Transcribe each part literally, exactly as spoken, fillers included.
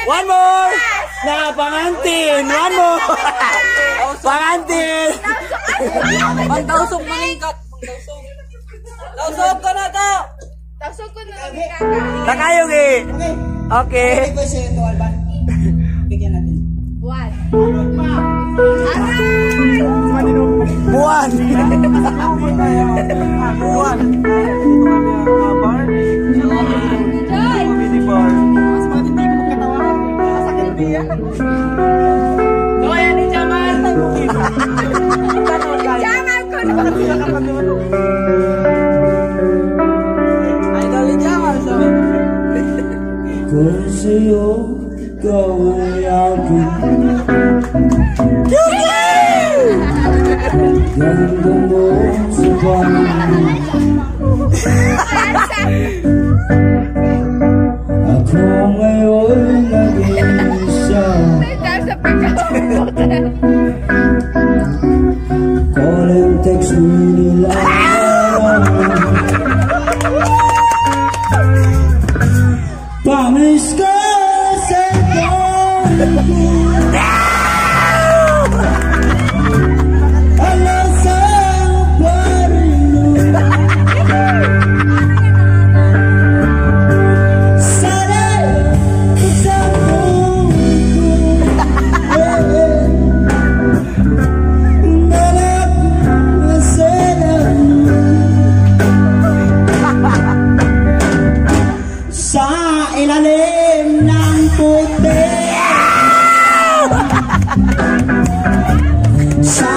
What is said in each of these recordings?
One more! Na, pangantin! One more! Pangantin! Pangtausog, maningkat! Pangtausog! Tausog ka na to! Tausog ko na lang, kaka. Takayugi! Okay. Okay. Bigyan natin. Buwan. Aray! Buwan! Buwan! Joy! Mas matindi kung katawa. Masakit niya. Joy, ano, Jamal? Jamal ko na. Idol ni Jamal, so. Kung sa'yo, ikaw ay akin. Ganda mo sa pamilya. Ako ngayon nag-iisa. Call and text me nila. Pamiss ka sa cellphone ko. Alas ang barilo. Sana sa mundo. Malapit na sa lahat. Sa ilalim ng puti. Sa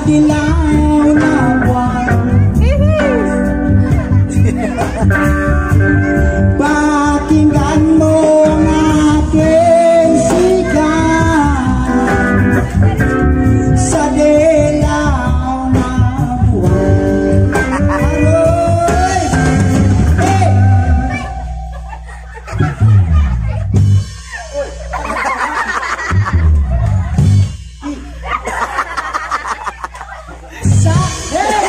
dilaw na buwan. Pakinggan mo ang aking sigaw. Sa dilaw na buwan. Aroy! Hey! Sa-, hey!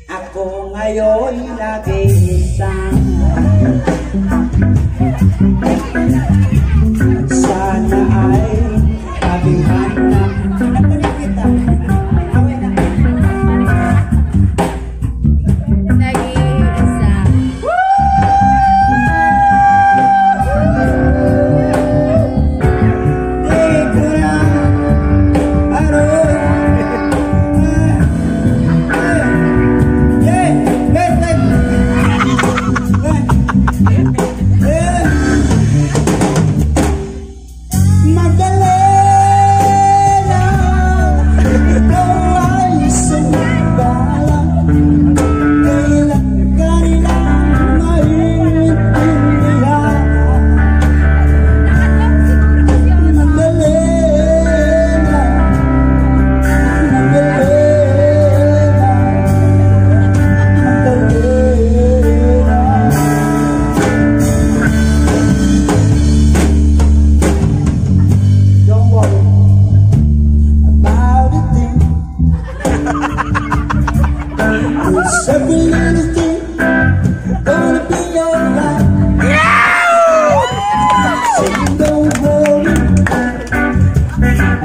Ako ngayon nag-iisa. Sana ay kabihan na. Away na. Nag-iisa. Magdalena, ikaw ay sumibala. Kailan ka nilang maintindihan? Magdalena, Magdalena, Magdalena. Don't worry about a thing. It's every little thing gonna be alright. Say don't worry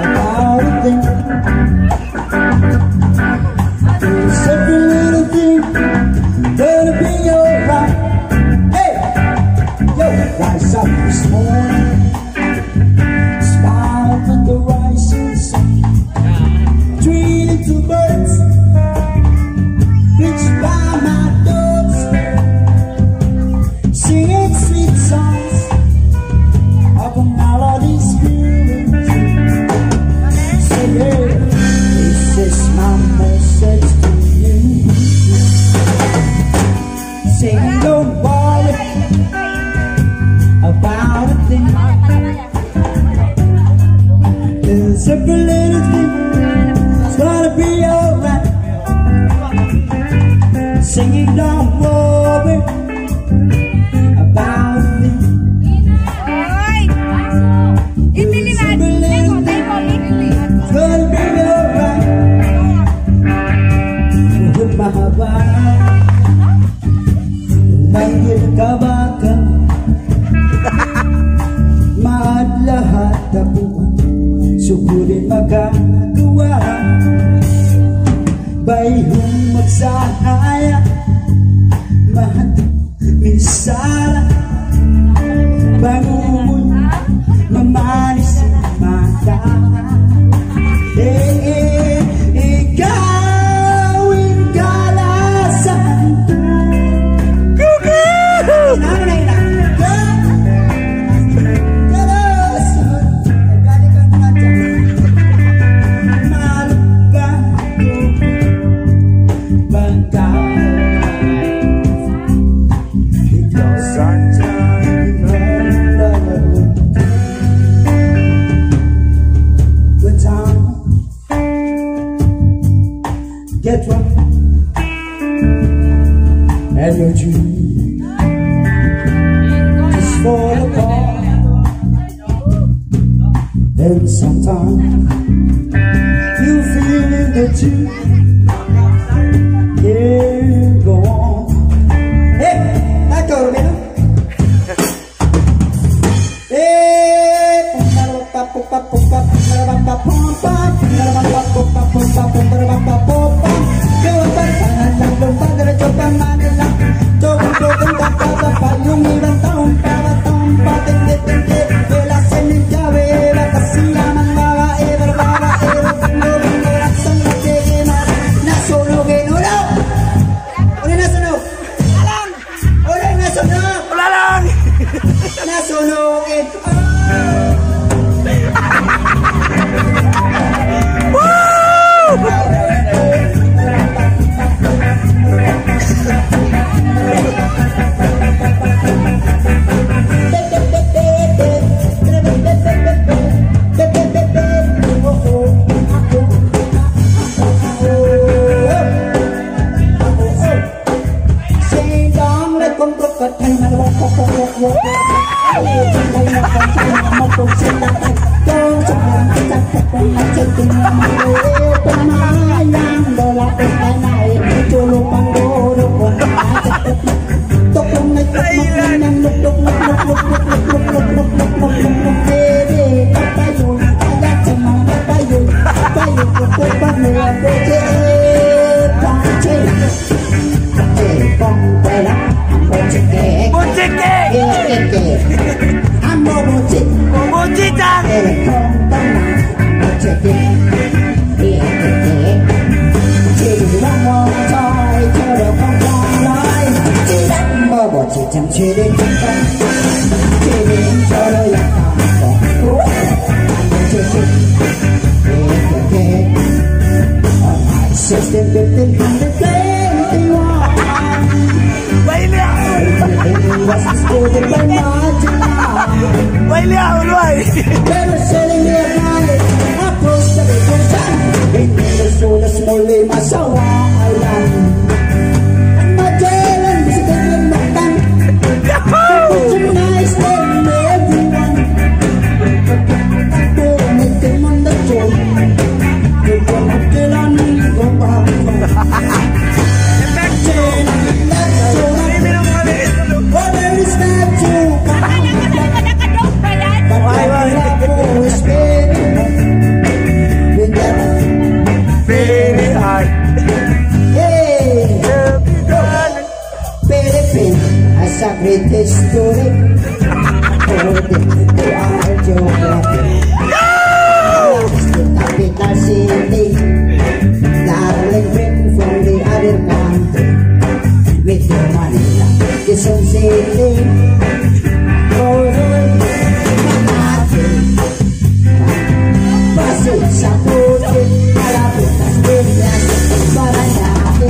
about a thing. It's every little thing gonna be alright. Hey, yo, rise up this morning. Smile at the rising sun. Three little birds flew by my doorstep, singing sweet songs of a melody spirit. Say, hey, this is my message to you. Say, don't worry about a thing. It's every little thing. It's gonna be alright. Singing, don't worry about a thing. It's every little thing. It's gonna be Sukul in makaguwa', bayhun magsahaya, mahati misara, bangun mamanis mata. Eh, eh, ikaw in kalasahan ku. Kuku! Nana, nana, nana. Get one. And your dream just fall apart. And sometimes you feel that you can't go on. Hey, I told you. Unu in nasunog? Unu in nasunog? Wala' lang! Nasunog in. Woo! Buchiki! Buchiki! Buchiki! Sixteen, fifteen, hundred, twenty-one. Way liyaw! Way liyaw, way! Pero selling me a night, approach the person. In Minnesota, small name, Asawa Island. Magellan, Michigan, Manhattan. Yahoo! Such a nice name, everyone. Very hard. Hey! Philippines has a great history. According to our geography, it's the capital city. Darling friend from the other country. Metro Manila, Quezon City, Coron, Makati, Pasig, Saputi, Malabutas, Guimaras, Paranaque.